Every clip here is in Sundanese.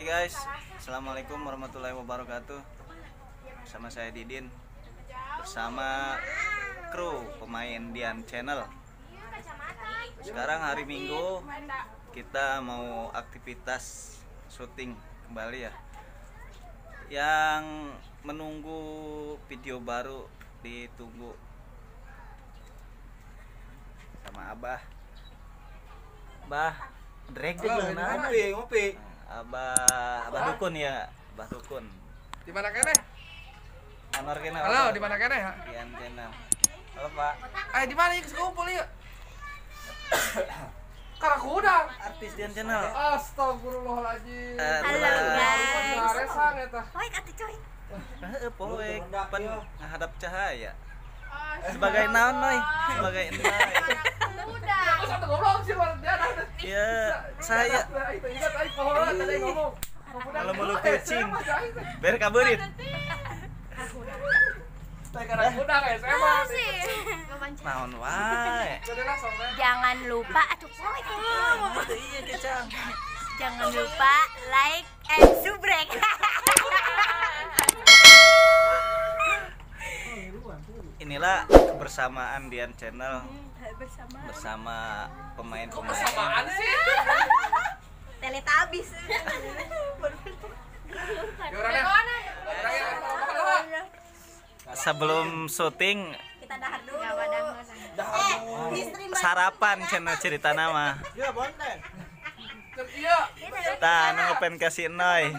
Hey guys, assalamualaikum warahmatullahi wabarakatuh. Bersama saya Didin, bersama kru pemain Dian Channel. Sekarang hari Minggu, kita mau aktivitas syuting kembali ya. Yang menunggu video baru ditunggu sama Abah. Bah, drag ngopi, ngopi. Abah dukun ya, Abah dukun. Di mana kene? Anwar kene. Halo, di mana kene ya? Dian Channel. Halo, Pak. Di mana iki kumpul ieu? Karakuda. Artis Dian Channel. Astagfirullahaladzim. Halo guys. Resang eta. Poek atuh coy. Heeh, poek pan menghadap cahaya. Sebagai naon noy? Sebagai naon? Aku satu goblok sih Ya, saya malu-malu kucing. Biar kaburit. Naon wae. Jangan lupa atuh poek. Iya, kecang. Jangan lupa like and subrek. Inilah kebersamaan Dian Channel bersama pemain-pemain. Kebersamaan sih? Teletabis. Sebelum syuting kita dahar dulu. Sarapan channel cerita nama. Tah, nu ngopen ka si Noy.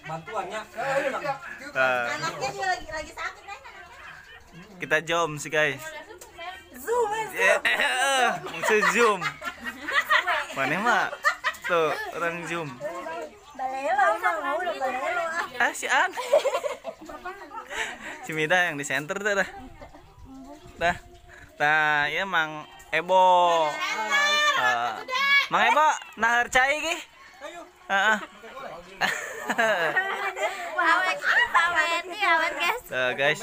Bantuannya. Anaknya juga lagi sakit kan. Kita jom sih guys. Zoom. Maksud zoom. Mana mah tuh orang zoom. Balelo mah mau udah balelo. Ah si An. Si Mida yang di center tuh dah. Dah. Nah, ya Mang Ebo. Mang Ebo nahar cai ki. Heeh. Tuh guys,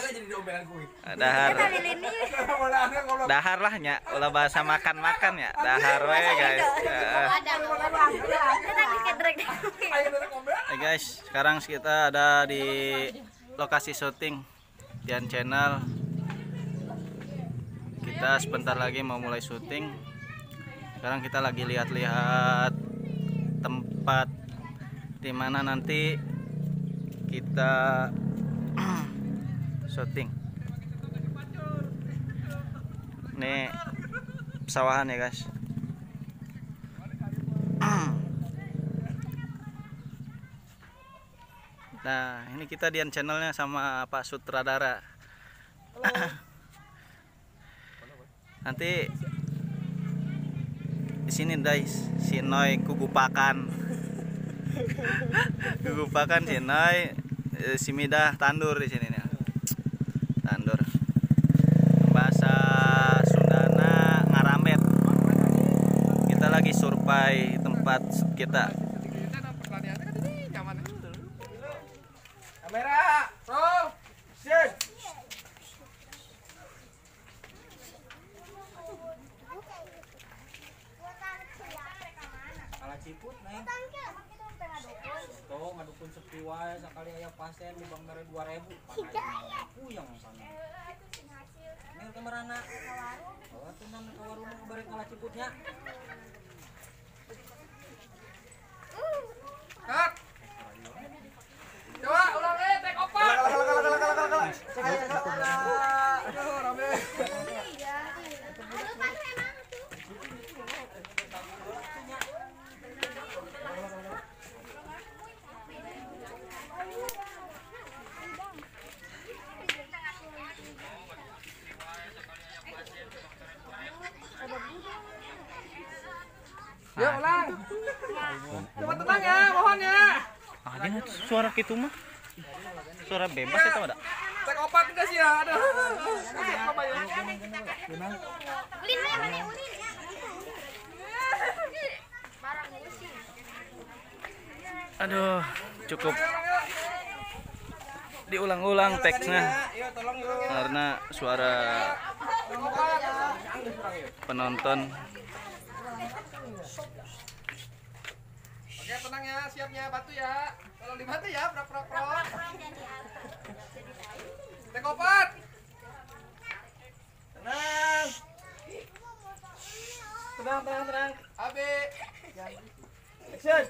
dahar, dahar lah nya, ulah bahasa makan-makan ya, dahar we guys. Hey guys, sekarang kita ada di lokasi syuting Dian Channel. Kita sebentar lagi mau mulai syuting. Sekarang kita lagi lihat-lihat tempat di mana nanti kita syuting. Ini pesawahan ya guys. Nah ini kita Dian Channelnya sama Pak Sutradara. Nanti di sini guys si Noy kugupakan. Kugupakan si Noy, si Midah tandur di sini nih. Tandur. Bahasa Sundana ngarambet. Kita lagi survei tempat kita. Kamera, roll, set. Ciput neng. Tuh ngadukun sepi wae sakali aya pasien di bang mere 2000. Puyeng sana. Mil kamarana. Oh, tenang ka warung bari kalah ciputnya. Cut. Coba ulang deh, take opat. Kala. Aduh, rame. Ya ulang. Coba tenang ya, mohon ya. Ah, dia suara gitu mah. Suara bebas itu ada. Tek opat enggak sih ya? Aduh. Ulin mana ulin? Aduh, cukup diulang-ulang teksnya karena suara penonton. Oke, tenang ya, siapnya bantu ya. Tolong dibantu ya, prok prok prok. Tekopat. Tenang. Tenang, tenang, tenang. Abi. Action.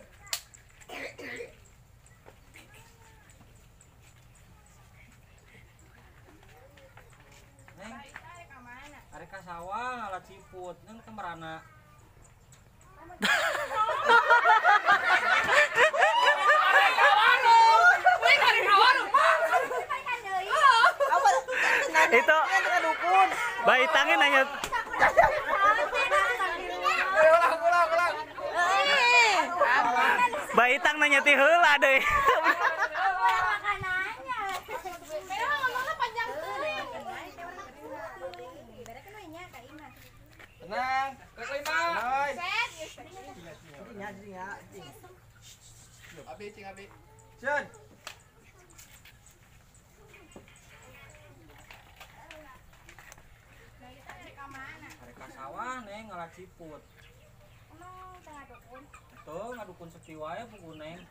Neng. Arek ka sawah ngalah ciput, neng ke merana. Itu bayi tangin nanya. Ulang, ulang, ulang. Bayi tang nanya ti heula deui. Tenang, rek lima. Abi, cing abi. Action. Arek ka sawah neng ngalah ciput. Tuh ngadukun sepi wae buku neng.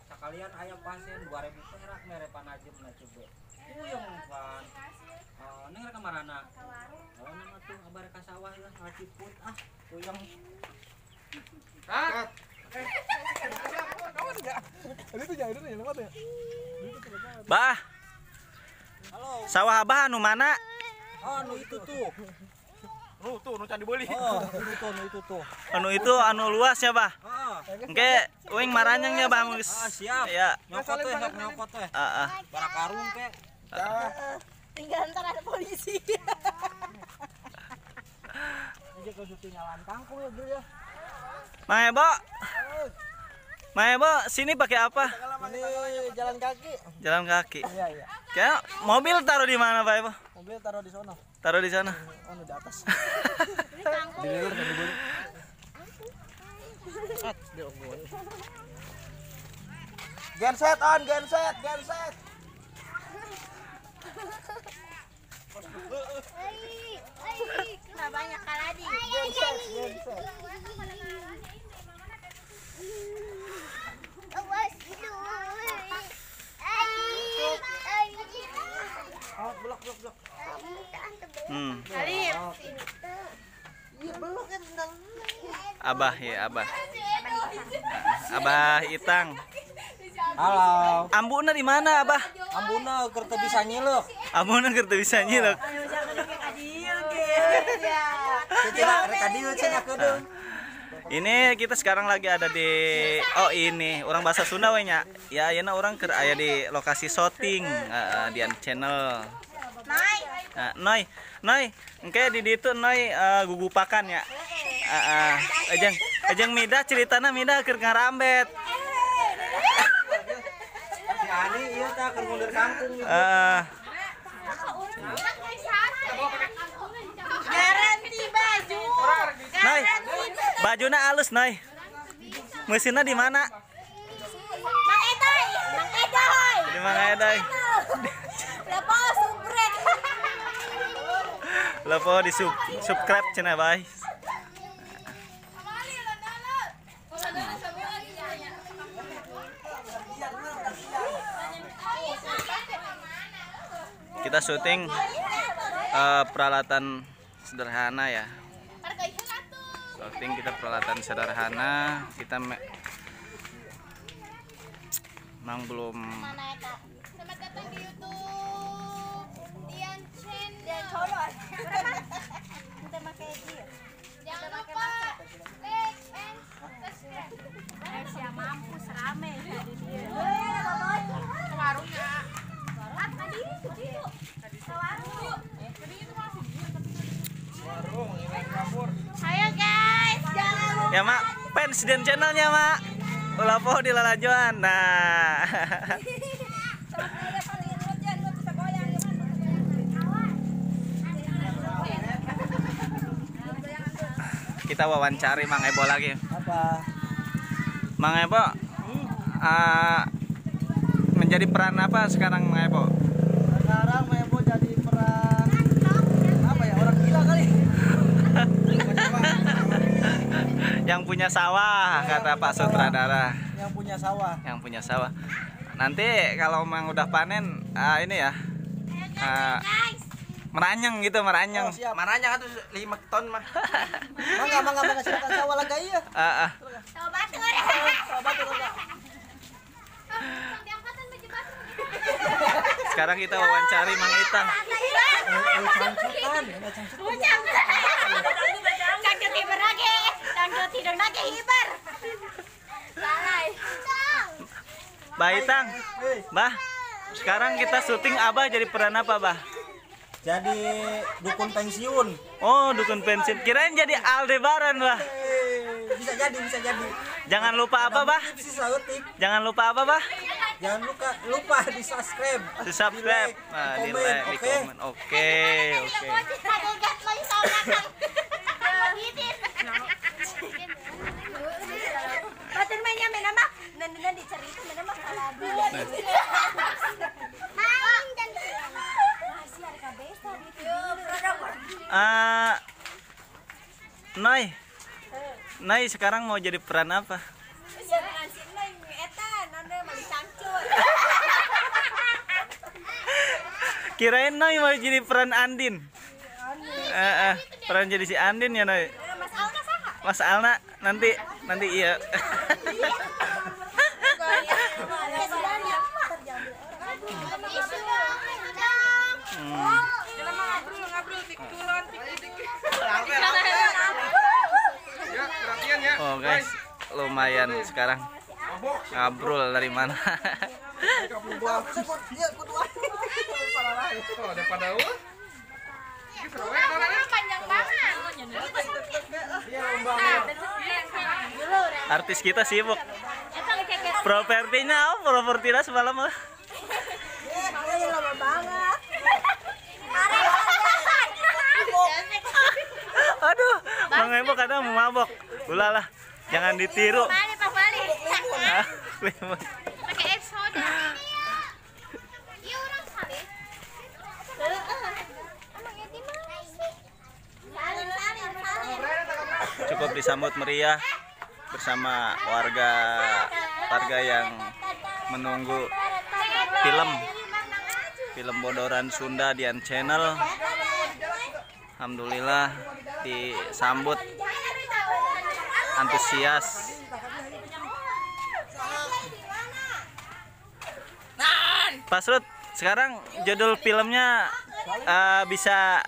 Sakalian aya pasien 2000 perak mere panajebna coba. Puyeng pan. Neng rek ka marana? Oh neng atuh abar ka sawah lah ngalah ciput ah puyeng. Cut. Bah. Halo. Sawah abah anu mana? Oh, anu itu tuh. Nu tuh, nu can dibeli. Oh, itu tuh, nu itu tuh. Anu itu anu luas ya, Bah? Heeh. Engke uing maranyang ya, Bah. Ah, siap. Ya. Nyokot teh, sok nyokot teh. Heeh. Barakarung ke. Tinggal ntar ada polisi. Ini ke tinggalan kangkung ya, Bro ya. Mang Ebo. Mang Ebo, sini pakai apa? Ini jalan kaki. Jalan kaki. Iya, iya. Kayak mobil taruh di mana, Pak Ebo? Mobil taruh di sono. Taruh di sana. Oh, di atas. Genset on, genset, genset. Nggak banyak kaladi. Genset, genset. Oh, blok, blok, blok. Abah ya, Abah. Abah Itang. Halo. Ambuna di mana, Abah? Ambuna keur teu bisa nyiluk. Ambuna keur teu bisa nyiluk. Ini kita sekarang lagi ada di oh ini orang bahasa Sunda we nya. Ya ayeuna urang keur aya di lokasi syuting Dian Channel. Nah, Noy, Noy, engke di ditu Noy gugupakan ya. Heeh. Ejeng Mida ceritana Mida keur ngarambet. Si Ani ieu tah keur mundur kangkung. Heeh. Garanti baju. Noy, bajuna alus Noy. Mesinna di mana? Mang Edoy, Mang Edoy. Di Mang Edoy. Lepo subrek. Lepo di subscribe cenah bae. Kita syuting peralatan sederhana ya. Syuting kita peralatan sederhana, kita memang belum. Selamat datang di YouTube Dian Channel. Jangan lupa like and subscribe. Siap mampus rame di dia. Warungnya. Tadi itu. Warung. Warung ini dapur. Ayo guys, jangan lupa. Ya Mak, fans Dian Channelnya Mak. Ulah poho di lalajoan. Nah. Kita wawancari Mang Ebo lagi. Apa? Mang Ebo, menjadi peran apa sekarang Mang Ebo? Sekarang Mang Ebo jadi peran apa ya? Orang gila kali. Yang punya sawah, kata Pak Sutradara. Yang punya sawah. Yang punya sawah. Nanti kalau memang udah panen, ini ya. Meranyang gitu, meranyang. Oh, siap. Meranyang itu 5 ton mah. Mangga silakan sawah laga iya. Heeh. Sawah batur. Sawah batur enggak. Sekarang kita wawancari Mang Itang. Bah Itang, Bah, sekarang kita syuting Abah jadi peran apa, Bah? Jadi dukun pensiun. Oh, dukun pensiun. Kirain jadi Aldebaran, Bah. Bisa jadi, bisa jadi. Jangan lupa apa, Bah? Jangan lupa apa, Bah? Jangan lupa di subscribe. Di subscribe, di like, di komen. Oke, oke. Noi, Noi sekarang mau jadi peran apa? Kirain Noi mau jadi peran Andin. Peran jadi si Andin ya Noi. Mas Alna saha? Mas Alna nanti iya. Oh guys, lumayan sekarang ngabrul dari mana? Artis kita sibuk. Propertinya, propertinya semalam. Lama banget. Aduh, Mang Ebo kadang mau mabok. Ulah lah, jangan ditiru. Pakai es soda. Iya orang saling. Cukup disambut meriah bersama warga yang menunggu film Bodoran Sunda Dian Channel. Alhamdulillah disambut antusias. Pak Srut, sekarang judul filmnya bisa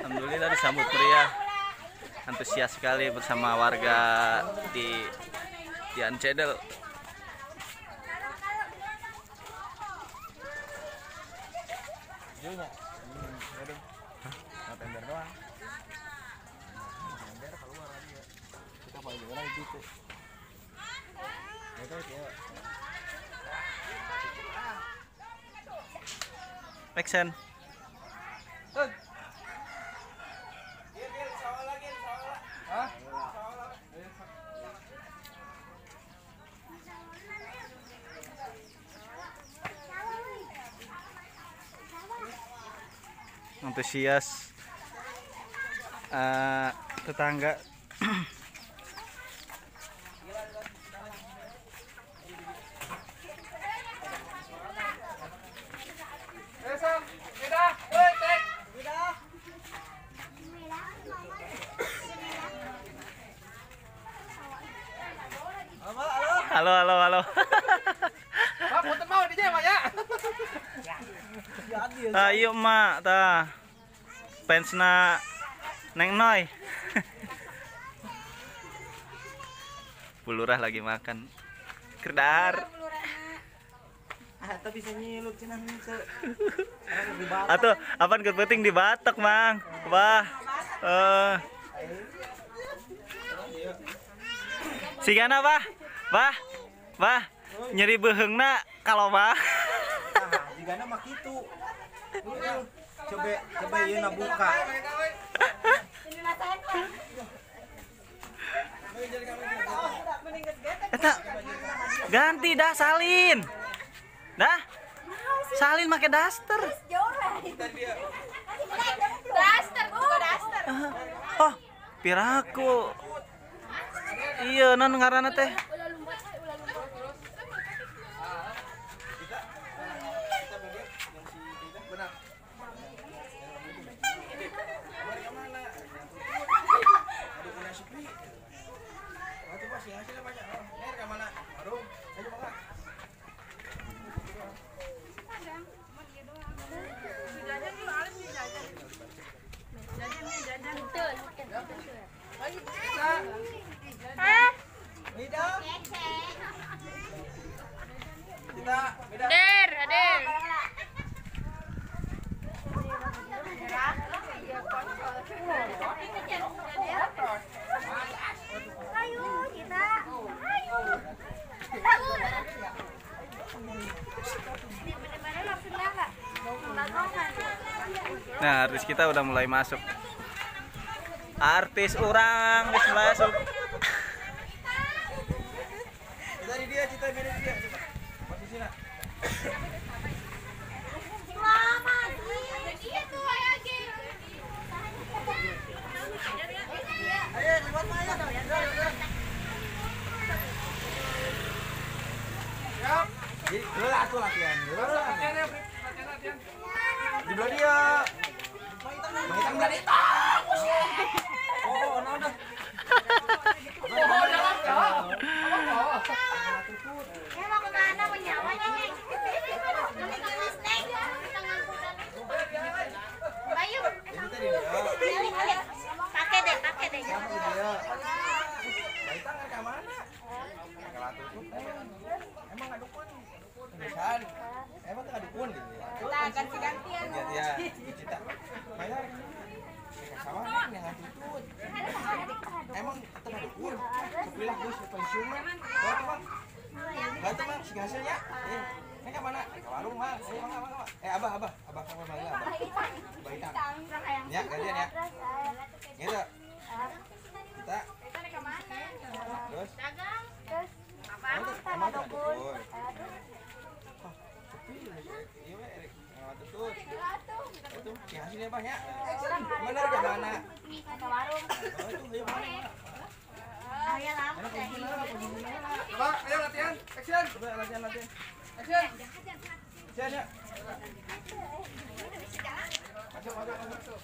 Alhamdulillah disambut meriah, antusias sekali bersama warga di Dian Channel. Action. Antusias tetangga. Halo, halo, halo. Ayo mak, ta. Fansna Neng Noy. Bu Lurah lagi makan. Kerdar. Atau bisa nyilup cenah se. Atau apaan kepenting di Batak, Mang. Wah. Sigana, Bah. Bah. Bah. Nyeri beuheungna kalau bah. Jigana mah kitu. Coba ieu na buka. Eta ganti dah salin. Dah. Salin make daster. Daster, bukan daster. Oh, piraku. Iya, non ngaranna teh. Nah, artis kita udah mulai masuk. Artis orang wis masuk. Dari dia cita beda dia. Posisinya. Lama sih. Dia tuh lagi. Ayo lewat ayo. Siap. Jadi atuh latihan. Latihan. Di belah dia. Bang Itang. Oh, nah udah. Oh, jalan kah? Ya mau kemana menyawanya, Neng? Neng. Bayu. Pakai deh, pakai deh. Bang Itang ke mana? Emang nggak dukun? Emang nggak dukun gitu ya? Nah, ganti-gantian. Gantian. Cita. Bayar. Sama yang tutut. Emang tetap dukun. Sepilah gue pensiun mah. Batu bang. Batu bang, si hasilnya. Ini ke mana? Ke warung mah. Bang, abah, abah, abah sama bang, abah. Abah Itang. Ya, gantian ya. Gitu. Kita. Terus. Dagang. Emang tuh dukun. Iya, tutut. Itu hasilnya bang ya. Benar ke mana? Ke warung. Oh, itu ayo mana? Ayo lama. Coba, ayo latihan. Action. Coba latihan, latihan. Action. Action ya. Masuk, masuk, masuk.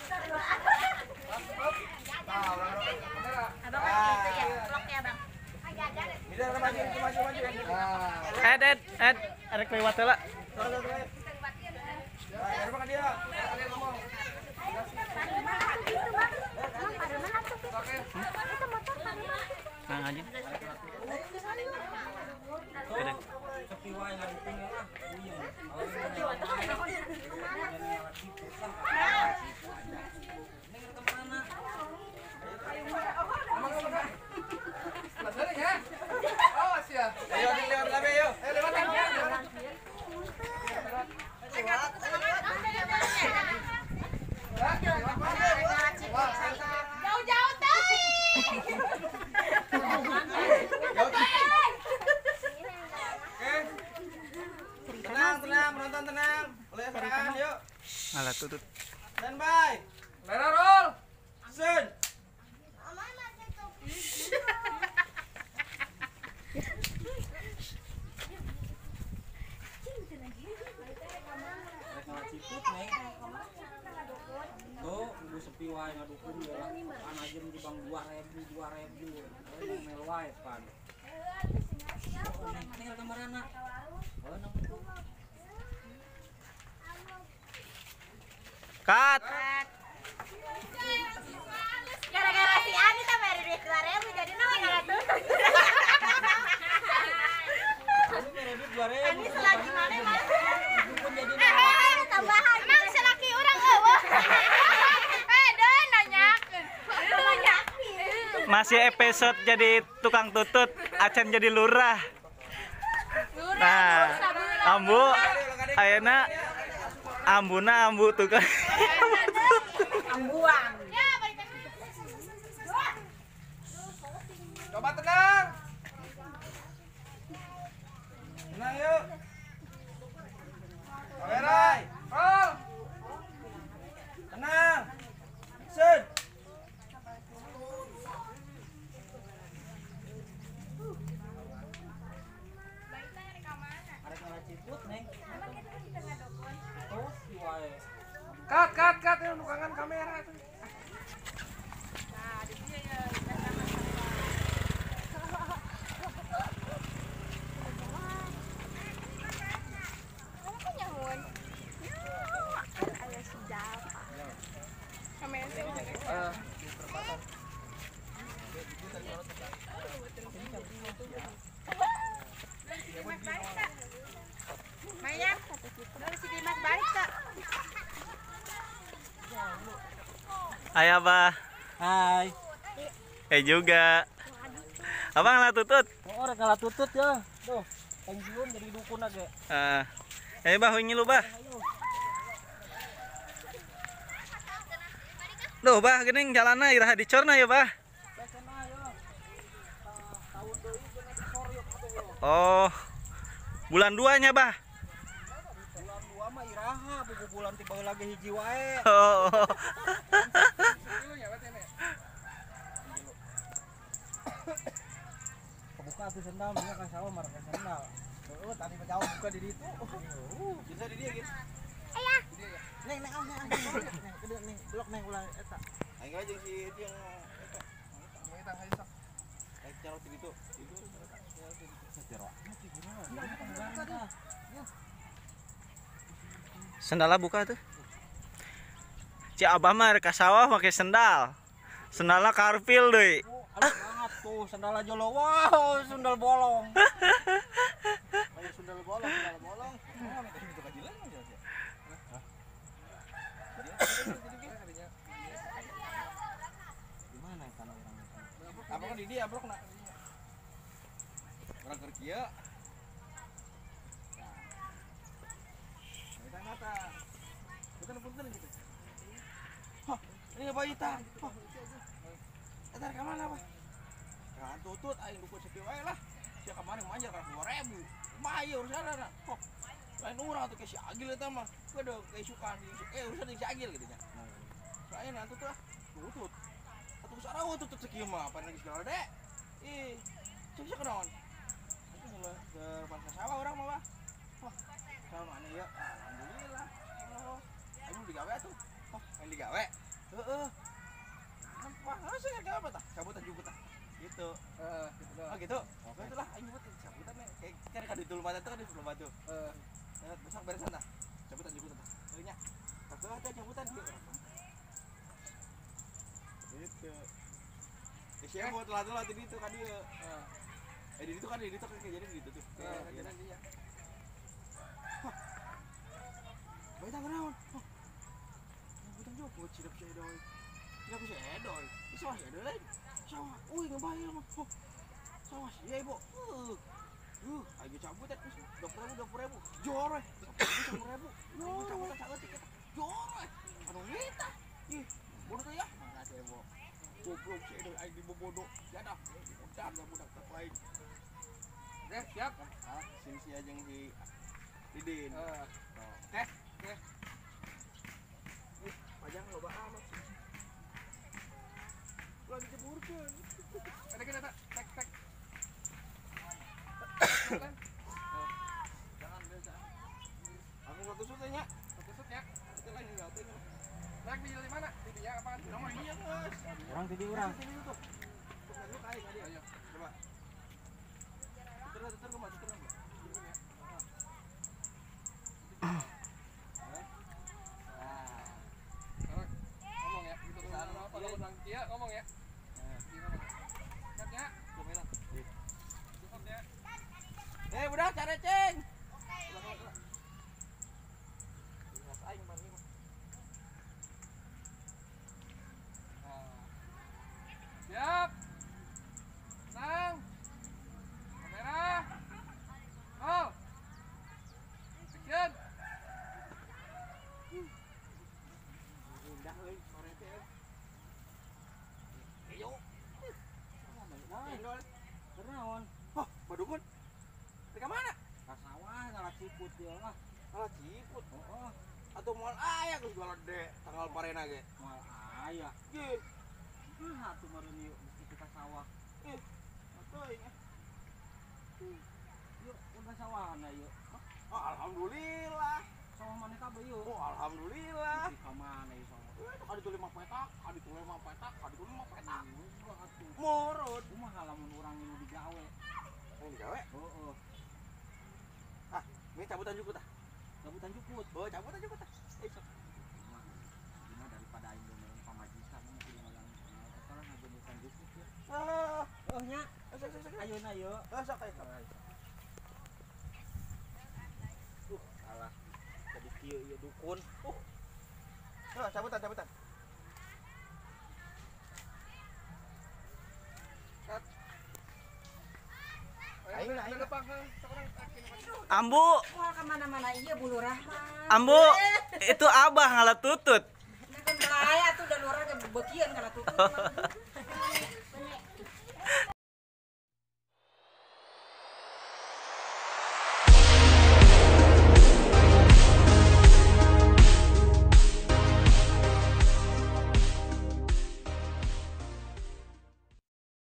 Abang kan gitu ya, vlog ya bang. Maju, maju, maju. Ed, ed, ed, arek lewat heula. Nah, aja. Sepi wae ngadukung ya ah. Ayo lewat lewat ayo. Lewat Jauh-jauh teh. Tenang, tenang, penonton tenang. Boleh serangan, yuk. Alah tutut. Stand by. Merah roll. Action. Tuh, ibu sepi wae ngadukun ya. Pan aja di bang 2000, 2000. Mel wae pan. Ini kamarana. Oh, nang Cut. Gara-gara si Ani tambah dari duit 2000 jadi naon 200. Ani Ani selagi mana mah? Tambahan. Emang selaki orang eueuh. Deun nanyakeun. Masih episode jadi tukang tutut, Acan jadi lurah. Nah, ambu ayeuna ambuna ambu tukang. Ambuang. Coba tenang. Tenang yuk. Kamera. Roll. Tenang. Action. Cut, cut, cut, ini nukangan kamera itu. Nah, di sini ya. Apa nyahun? Ada si Japa. Kamera sih. Dimas balik tak? Maya, si Dimas balik tak? Hai Abah. Hai. Juga. Abang ngalah tutut. Oh, rek ngalah tutut ya. Tuh, pensiun jadi dukun aja. Heeh. Bah, ngilu Bah. Duh, Bah, geuning jalanna iraha dicorna ya, Bah. Oh. Bulan 2 nya, Bah. Bulan 2 mah iraha, buku bulan tiba lagi hiji wae. Oh. Kebuka tuh sendal, dia kan sawah marah sendal. Heeh, tadi mah jauh buka di ditu. Bisa di dia gitu. Ayah. Neng, neng, neng, neng, neng, neng, blok neng ulah eta. Aing aja si itu yang eta. Eta hayu sok. Kayak cara di ditu. Itu cara di ditu. Sendalnya buka tuh. Ci Abah mah rek ka sawah make sendal. Sendalnya karpil deui. Alus banget tuh sendal aja lo. Wow, sendal bolong. Kayak sendal bolong, sendal bolong. Oh, minta itu kajilan aja sih. Gimana ya tanah orang itu? Apa kan di dia brok nak. Orang keur kieu. Nah. Mata. Punten gitu. Hah, ini apa hitam? Hah. Eta ka mana, Pak? Kan tutut aing dukun sepi wae lah. Sia kamari manjar ka 2000. Kumaha ieu urusanna? Hah. Lain urang atuh ke si Agil eta mah. Kedeuk keisukan urusan jeung si Agil gitu nya. Saya nanti tuh ah, tutut. Atuh sarua tutut sakieu mah, apa lagi segala dek. Ih, cek sia kunaon? Atuh ngeuleuh ke depan sawah urang mah, Pak. Wah, sama mana ya? Alhamdulillah. Oh, aing digawe atuh. Oh, aing digawe. Heeh. Wah, saya gawe apa tah? Cabutan juput tah. Gitu. Heeh, gitu. Oh, gitu. Oke, itulah aing juput cabutan kayak kan ka ditu lumpat teh kan di lumpat tuh. Heeh. Besok beresan tah. Cabutan juput tah. Heuh nya. Tah teh cabutan gitu. Gitu. Siapa buat telat-telat di ditu ka dieu. Heeh. Di ditu kan di ditu kan kejadian di ditu tuh. Heeh, kejadian dinya. Hah. Bae tang naon? Hah. Cabutan juput siap si Edoy. Siap si Edoy. Ih, sawah si Edoy lain. Sawah. Uy, ngebayar mah. Huh. Sawah si Ibu. Ayo cabutan 20.000 20.000. Jor we. 10.000. Jor cabutan saeutik eta. Jor we. Anu ngita. Ih, bodoh teh ya. Makasih Ibu. Goblok si Edoy aing dibobodo. Ya dah. Udah budak tak lain. Oke, siap. Ah, sini si ajeng si Didin. Oke, oke. Ih, pajang loba amat sih. Ulah dijeburkeun. Ada kita tek tek. Jangan biasa. Aku satu sut nya. Satu sut nya. Itu lain satu nya. Rek di mana? Di dia apaan? Urang mah iya, geus. Urang di urang. Tuh. Tuh kan aing ayo. Coba. Tutur kumaha tutur kumaha. Ngomong ya, gitu kalau bilang kia ngomong ya. Siap ya? Cukup ya. Budak careceng. Oke. Aing mah ini mah. Siap. Tenang. Kamera. Roll. Action. Jukut ya lah. Ngalah jikut. Heeh, Atau moal aya geus galede tanggal parena ge. moal aya. Gih, Nah, atuh meureun ieu geus kitu ka sawah. ih. Atuh nya. Yuk, udah sawahna yuk. Oh, alhamdulillah. Sawah maneh kabeh yuk. Oh, alhamdulillah. Di ka mana ieu sawah? Eh, kadi tuh 5 petak, kadi tuh 5 petak, kadi tuh 5 petak. Udah atuh. Murut. Kumaha lamun urang nu digawe? Yang digawe? Heeh, Ah, ini cabutan jukut ah. cabutan jukut. Oh, cabutan jukut ah. Eh, sok. Cuma gimana daripada aing domelin pamajikan mah kudu ngalang eta lah ngagemukan jukut ya. Ah, Oh nya, sok sok sok. ayeuna yeuh. Ah, sok ayo, sok. Alah, jadi kieu ieu dukun. Ah, cabutan, cabutan. Cut. Aing, aing. Ambu, Moal ka mana-mana ieu Bu Lurah mah. ambu, itu abah ngalah tutut. Nah kan bae atuh da lurah ge beukieun kana tutut mah.